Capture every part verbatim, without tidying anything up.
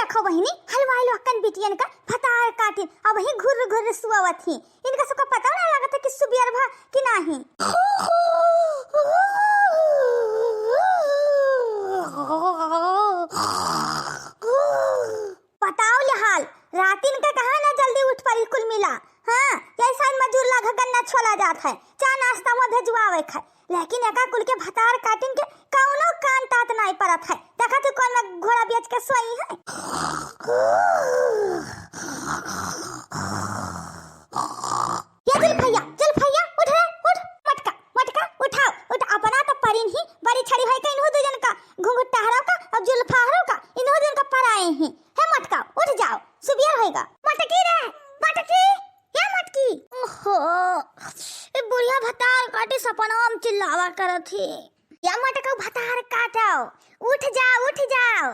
देखो बहिनी, हलवाई लोगन बिटियन का भतार काटिन, अबहीं घुर्र घुर्र सुआवत ही। इनका सबका पता ना लागत है कि सुबियर भा कि नाही। बताओ ले हाल, रातिन का कहाँ ना जल्दी उठ परी कुल मिला। हाँ, यही साइड मजूर लाग गन्ना छोला जात है, चाह नाश्ता हुआ भेजवावे खाए, लेकिन एका कुल के भतार काटिन के कौनो कान तात नाई परत है। देखा तू कौन में घोड़ा बेच के सोई है। ये जुल्फैया, जुल्फैया, उठ रे, उठ, मटका, मटका, उठाओ, उठ, अपना तो परिन ही, बड़ी छड़ी है का इन्हू दू जन का, घुंघट टहराओ का और जुल्फाहरो का, इन्हू दू जन का पराए ही। हे मटका, उठ जाओ, सुबियर होएगा। मटकी रे, मटकी, ये मटकी। ओहो, ए बुढ़िया भतार काटी सपना में चिल्लावा करत ही। या मटका भतार काटो, उठ जाओ, उठ जाओ।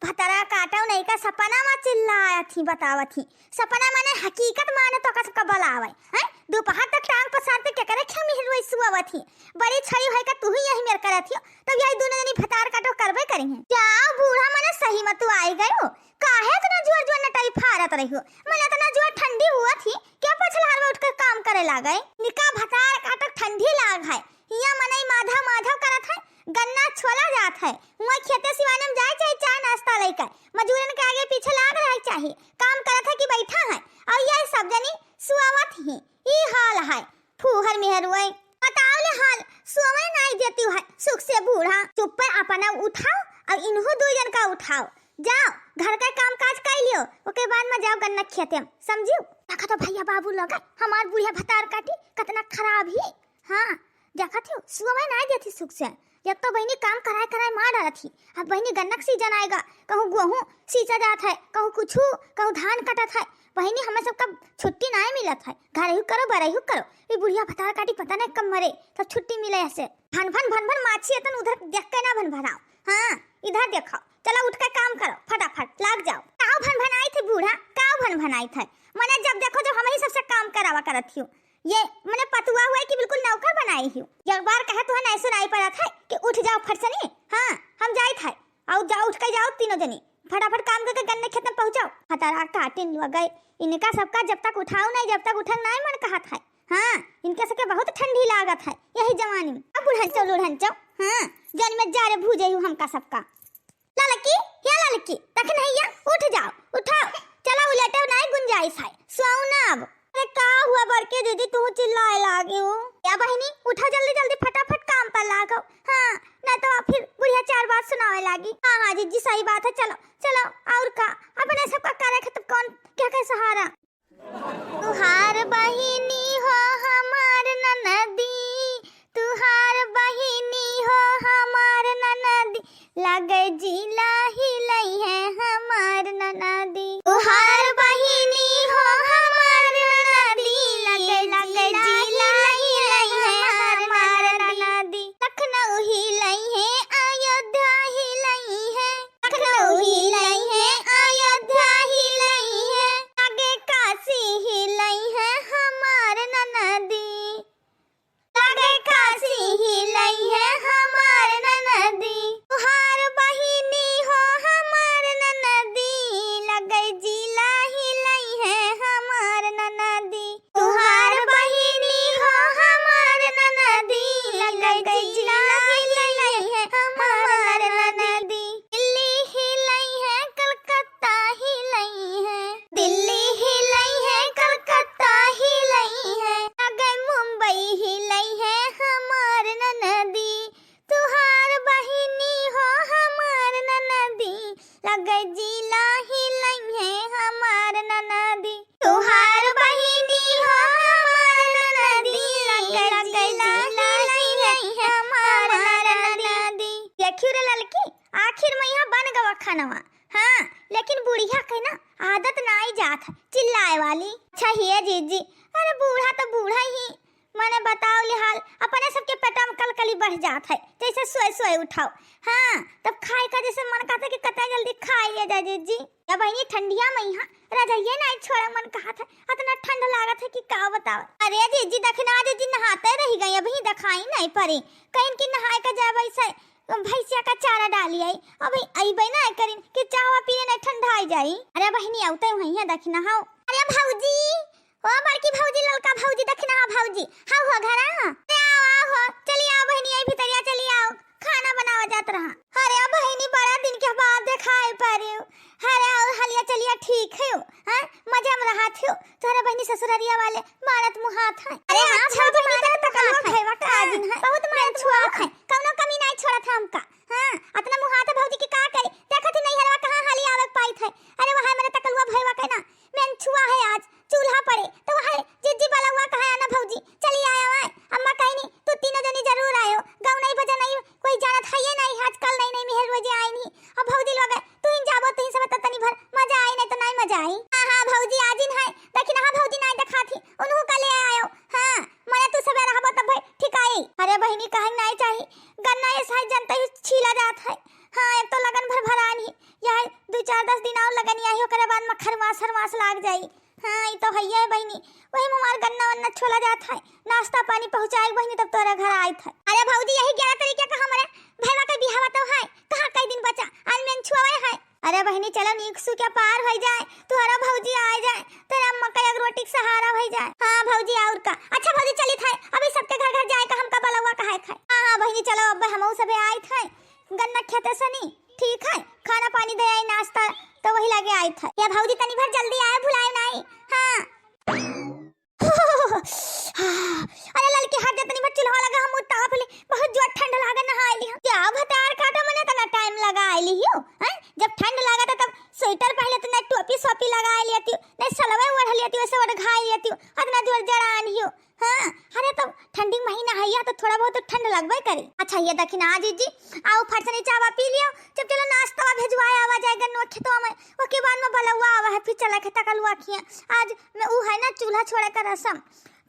भतरा काटो नहीं का सपना मा चिल्लात ही, बतावत ही। सपना माने हकीकत माने तो का सबका बलावे, हैं? दोपहर तक टांग पसार के केकरे खे मिहरुई सुआवत ही। बड़ी छड़ी होई का तू ही यही मेर करत ही, तब यही दोनों जनी भतार काटो करबे करी हैं। क्या बूढ़ा माने सही मा तू आई गयो? काहे इतना जोर जोर नटाई फारत रही हो? माने इतना जोर ठंडी हुआ थी, क्या पछलहार में उठ के काम करे लागे? निका भतार काटो ठंडी लाग है, हिया मनई माधव माधव करत है, गन्ना छोला जात है, हुआ खेते सिवाने में जाए चाहे चाय नाश्ता लेकर, मजूरन के आगे पीछे लाग रहे चाहे, काम करत है कि बैठा है, और ये सब जनी सुआवत ही, ई हाल है, फूहर मेहरुए। बताओ ले हाल, सोवे नाई देती है, सुख से बूढ़ा, चुप्पे अपना उठाओ, और इन्हों दो जन का उठाओ, जाओ, घर का काम काज कर लियो, ओके बाद में जाओ गन्ना खेते में, समझियो? देखा तो भैया बाबू लोग, हमार बुढ़िया भतार काटी, कितना खराब ही, हाँ, देखत हो, सुबह ना देती सुख से। एक तो बहिनी काम कराए कराए मार डालत ही। अब बहिनी गन्ना के सीजन आएगा, कहूँ गेहूँ सींचा जात है, कहूँ कुछू, कहूँ धान कटत है। बहिनी हमें सबका छुट्टी नाहीं मिलत है। घरहू करो, बरहू करो। ये बुढ़िया भतार काटी पता नहीं कब मरे, तब छुट्टी मिले ऐसे। भन भन भन भन माछी अतन उधर देख के ना भन भनाओ। हाँ, इधर देखो। चलो उठ के काम करो, फटाफट लाग जाओ। काव भन भनाई थे बूढ़ा, काव भन भनाई थे। मने जब देखो जब हम ही सबसे काम करावा करत हियो। ये मने पतुआ हुआ है कि बिल्कुल नौकर बनाई हियो। एक बार कहे तुहन ऐसो नाई पड़त है कि उठ जाओ फट से नहीं। हाँ, हम जाइत है। आओ जाओ उठ के जाओ तीनों जनी। फटाफट काम करके गन्ने खेत में पहुँचाओ। हतारा काटिन लुआ गए। इनका सबका जब तक उठाओ नहीं, जब तक उठन नहीं मन कहत है। हाँ, इनके सबके बहुत ठंडी लागत है यही जवानी में। अब बुढ़न चो, लुढ़न चो। हाँ, जन में जा रे भूजे हूँ हमका सबका। ललकी, या ललकी, तक नहीं या, उठ जाओ, उठाओ। चला उलटे नहीं गुंजाइश है। सोओ ना अब। अरे का हुआ बड़के दीदी, तू चिल्लाए लागी हो? या बहिनी, उठो जल्दी जल्दी, फटाफट काम पर लागो। हाँ, ना तो आप फिर बुढ़िया चार बात सुनावे लागी। हाँ हाँ जीजी, सही बात है, चलो चलो। और का, अपने सबका करे खत्म, कौन क्या के सहारा। तुहार बहिनी हो हमार ननदी, तुहार बहिनी हो हमार ननदी, लगे जिला हिलई है हमार ननदी। तुहार बहिनी हो हमार ननदी, लगे लगे जिला हिलई है हमार ननदी। लखनऊ हिलई है, अयोध्या हिलई है, लखनऊ हिलई है, अयोध्या हिलई है, लगे काशी हिलई है हमार ननदी। लगे काशी हिलई है हमार ननदी। तुहार बहिनी हो हमार ननदी, लगे जिला हिलई है हमार ननदी। तुहार बहिनी हो हमार ननदी, लगे जिला हिलई है हमार ननदी। दिल्ली हिलई है, कलकत्ता हिलई है, दिल्ली हिलई है, कलकत्ता हिलई है, लगे मुंबई हिलई है हमार ननदी। तुहार बहिनी हो हमार ननदी, लगे जिला हिलई है हमार ननदी। तुहार बहिनी हो हमार ननदी, लगे जिला हिलई है हमार ननदी। देखियो रे ललकी, आखिर में यहाँ बन गवा खानवा। हाँ, लेकिन बुढ़िया के ना आदत नाई जात है चिल्लाए वाली। अच्छा हे जीजी, अरे बूढ़ा तो बूढ़ा ही, मने बताओ ले हाल, अपने सबके पेटा में कलकली बढ़ जात है, जैसे सोए सोए उठाओ। हाँ, तब खाए का जैसे मन कहता है कि कतई जल्दी खाए ले जाए जीजी। या बहिनी ठंडिया में यहाँ रजाइए नाई छोड़े मन कहत है, इतना ठंड लागत है कि का बताओ। अरे जीजी दखना जीजी नहाते रह गई, अभी दखाई नाई परी, कहीं की नहाए का जाए वैसे भैंसिया का चारा डाली आई। अब अइबे ना करिन कि चाहवा पिए ना ठंडाई जाई। अरे बहिनी, आउते हुई है, दखिनहा। अरे भौजी, ओ बड़की भौजी, ललका भौजी, दखिनहा भौजी, हाउ हो घरा? अरे आओ, आओ हो, चली आओ बहिनी, आई भितरिया चली आओ, खाना बनावा जात रहा। अरे बहिनी, बड़ा दिन के बाद देखाई पड़ियो। अरे आओ, हलिया चलिया ठीक है हो, हैं? मजा में रहत हो। तोहरे बहिनी ससुररिया वाले मारत मुहात है। अरे हाँ, अच्छा, भौजी, बहिनी, मारत तकलुआ मुहात है। भैया का हाँ, दिन है। बहुत मारत मुहात है। कौनो कमी नहीं छोड़त है हमका। हाँ, अतना मुहात है भौजी कि का करी? देखत ही नहीं हलवा कहाँ हाली आवे के पाइत है। अरे वह मेरे तकलुआ भैया के ना, मेंछुआ है आज, चूल्हा पड़े, तो वह जिज्जी बलौआ कहा है ना भौजी, चली आया वहाँ। अम्मा कही नहीं, तू तीनों जनी जरूर आयो, गाँव नहीं भजन नहीं, कोई जानत है ये नहीं, आजकल नई नई मेहर रोजे आई नहीं। अब भौजी लोग, तू ही जाबो, तू ही सब तो तनी भर मजा आई, नहीं तो नहीं मजा आई। हाँ, हाँ, भौजी आज ही है, दखिनहा भौजी नहीं दिखात ही, उन्हों का ले आयो। हाँ, मने तू सबे रहबो तब भाई ठीक आई। अरे बहिनी, कहे नहीं चाही, गन्ना ये साइज जनता ही छीला जात है। हाँ, एक तो लगन भर भरान ही, यह दो चार दस दिन और लगन यही, ओकरे बाद में खरमास हरमास लाग जाई। हाँ, ई तो हइये है बहिनी, वही में हमार गन्ना वन्ना छोला जात है, नाश्ता पानी पहुँचाए बहिनी, तब तोरा घर आइत है। अरे भौजी, यही ग्यारह तारीख के हमरे भैया के बिहावा तो है, कहाँ कई दिन बचा, आज मेंछुआ है। अरे बहिनी, चलो नीक सु के पार होई जाए, तोहरा भौजी आ जाए, तेरा अम्मा का एक रोटी के सहारा होई जाए। हाँ भौजी, और का। अच्छा भौजी, चली थे, अभी सबके घर घर जाए का हमका बलौआ कहा है। हाँ, हाँ बहिनी, चलो, अब हमहू सबे आए थे गन्ना खेते से नी, ठीक है, खाना पानी दे आई, नाश्ता तो वही लगे आए थे। या भौजी, तनी भर जल्दी आए, भुलाए नहीं। हाँ। अरे ललकी, हट जा, तनी भर चूल्हा लगा, हम ताप ले, बहुत जोर ठंड लागे, नहाए ली हम। क्या भतार काटा मने तना टाइम लगा आइली हियो, हैं? जब ठंड लागा था तब स्वेटर पहले तो नहीं टोपी सोपी लगा लिया थी, नहीं सलवे ओढ़ लिया थी, वैसे ओढ़ घाई लिया थी, अतना जोर जड़ान हियो। हाँ, अरे तब ठंडी महीना है या तो थोड़ा बहुत तो ठंड लगबे करे। अच्छा ये दखिनहा जिज्जी, आओ फटसनी चावा पी लियो, जब चलो नाश्ता भेजवाए आवा जाए गन्नो खेतवा में, ओके बाद में बलौआ आवा है, फिर चला के तकलुआ खिया। आज में ऊ है ना चूल्हा छोड़े का रसम,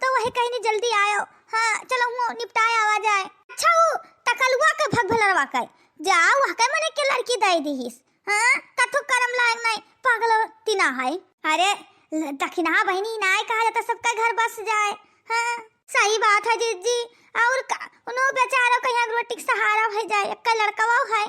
तो वही कहीं नहीं जल्दी आयो। हाँ, चलो हूँ निपटाए आवा जाए। अच्छा वो तकलुआ के भग भलरवा कर जाओ, वह के मने के लड़की दे दीहिस। हाँ, कथो करम लायक नहीं, पागल तिना है। अरे ल-, दखिनहा बहिनी नाय कहा जाता, सबका घर बस जाए। हाँ, सही बात है जिज्जी। और का, उन्हों बेचारों का यहाँ रोटी के सहारा हो जाए, एक लड़कवा है।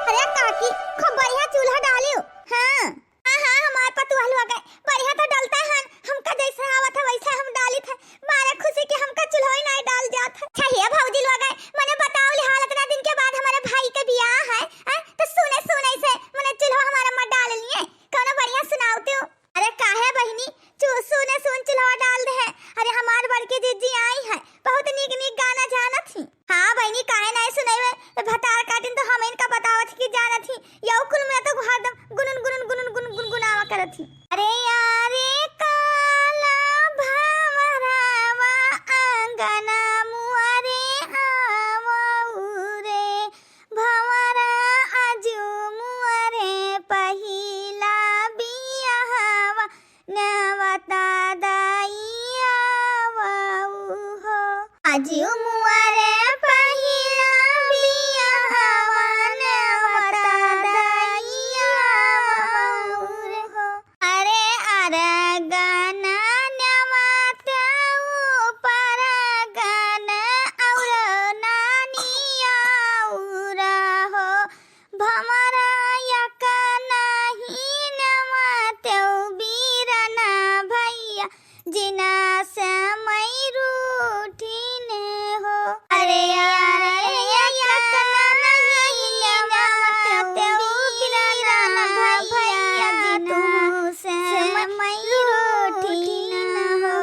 अरे काकी, खूब बढ़िया चूल्हा डालियो। हाँ। हाँ, हाँ, हमार पतुआ लोग है, बढ़िया तो डलता है, हमका जैसे आवत है वैसे हम डालित है, मारे खुशी के हमका चूल्हा ही नहीं डाल जात है। अच्छा हे भौजी लोग है, मने बताओ ले हाल, इतना दिन के बाद हमारे भाई के बियाह है, हैं? तो सुने सुने से मने चूल्हा हमारा मत डाल लिए, कौनो बढ़िया सुनाओ तू। अरे काहे बहिनी, चू-, सुने सुन चूल्हा डाल दे है। अरे हमार बड़की जिज्जी आई है, बहुत नीक नीक गाना जानत ही। हाँ बहिनी, काहे नहीं सुनैबे? तो भतार काटिन तो हम इनका बतावत ही कि जानत ही। यौ कुल में तो हरदम गुनुन गुनुन गुनुन गुन गुनगुनावा करत ही। अरे यारे काला भंवरवा आंगना मुअरे आवऊ रे, भंवरा आजु मुअरे पहिला बियाहवा नेवता दई आवऊ हो। आजु मुअरे पहिला बियाहवा नेवता दई आवऊ हो। अरे अरगना नेवता ऊपर गन और नानिया उरा हो। भंवरा यक नहीं नेवतेउ बीरना भैया, जिना से मई रूठिन हो। अरे, अरे, यक नहीं नेवतेउ बीरना भैया, जिना से मई रूठिन हो।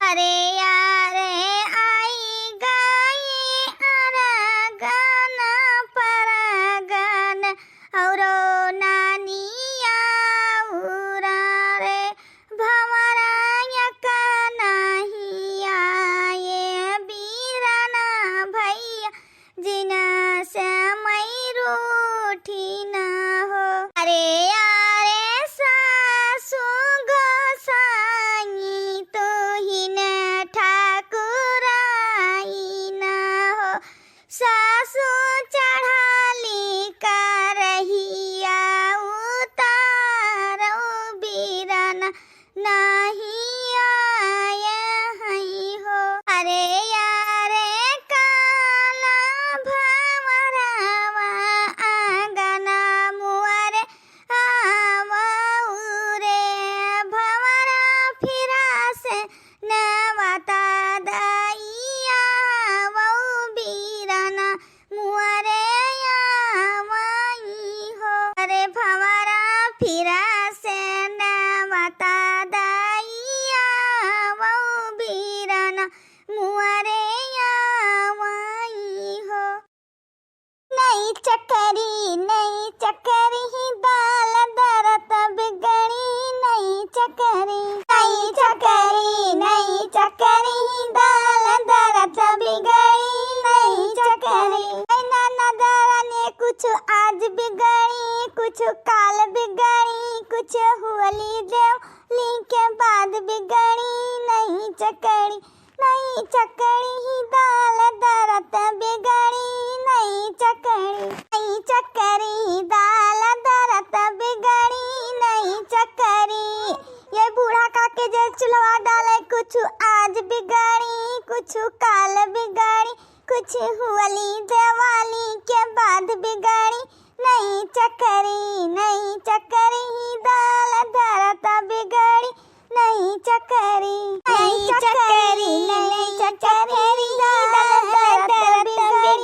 अरे, अरे, आई गई अरगन परगन औरो नानिया उरा रे, भंवरा यक नहीं आए बीरना भैया, जिना से मई रूठिन हो। अरे, अरे, सासु गोसाई तुहिन ठाकुराइन हो, सासु चढ़ाली करहिया उतारउ बीरना नहीं आए हई हो। अरे, अरे, काला भंवरा मुअरे आवाई हो। अरे भंवरा फिरा से नेवता दइया वो बीरन मुअरे आवाई हो। नई चकरी, नई चकरी ही दाल दरत बिगड़ी, नई चकरी। नई चकरी, नई चकरी ही दाल दरत बिगड़ी, नई चकरी। ऐ ननद रानी कुछ आज बिगड़ी, कुछ काल बिगड़ी, कुछ होली देवली के बाद बिगड़ी, नई चकरी। नई चकरी ही दाल दरत बिगड़ी, नई चकरी। नई चकरी ही दाल दरत बिगड़ी, नई चकरी। ये बूढ़ा काके जे चुल्हवा डाले, कुछ आज बिगड़ी, कुछ काल बिगड़ी, कुछ होली देवली के बाद बिगड़ी, नई चकरी। नई चकरी ही दाल दरत बिगड़ी, नई चकरी। नई चकरी, नई चकरी ही दाल दरत बिगड़ी,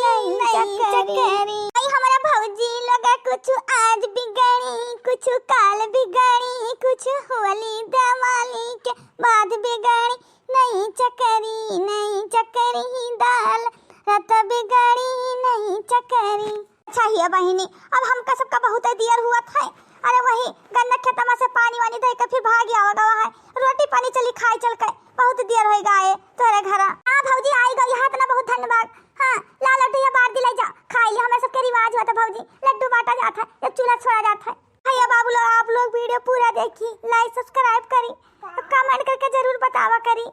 नई चकरी। ऐ हमरा भौजी लोग कुछ आज बिगड़ी, कुछ काल बिगड़ी, कुछ होली देवली के बाद बिगड़ी, नई चकरी। नई चकरी ही दाल दरत बिगड़ी, नई चकरी। अच्छा हिया बहिनी, अब हमका सबका बहुते दियर हुअत है। अरे वही गन्ना खेतमा से पानी वानी दे के फिर भाग आवा गवा है। रोटी पानी चली खाए चल के, बहुत दियर होइ गए तोहरे घरा। हाँ भौजी, आई गई है, इतना बहुत धन्यवाद। हाँ, ला लड्डू या बार दिलाई जा, खाई ले, हमरा सबके रिवाज हुआ था भौजी, लड्डू बांटा जात है जब चूल्हा छोड़ा जात है। भैया बाबू लोग, आप लोग वीडियो पूरा देखी, लाइक सब्सक्राइब करी, कमेंट करके जरूर बतावा करी।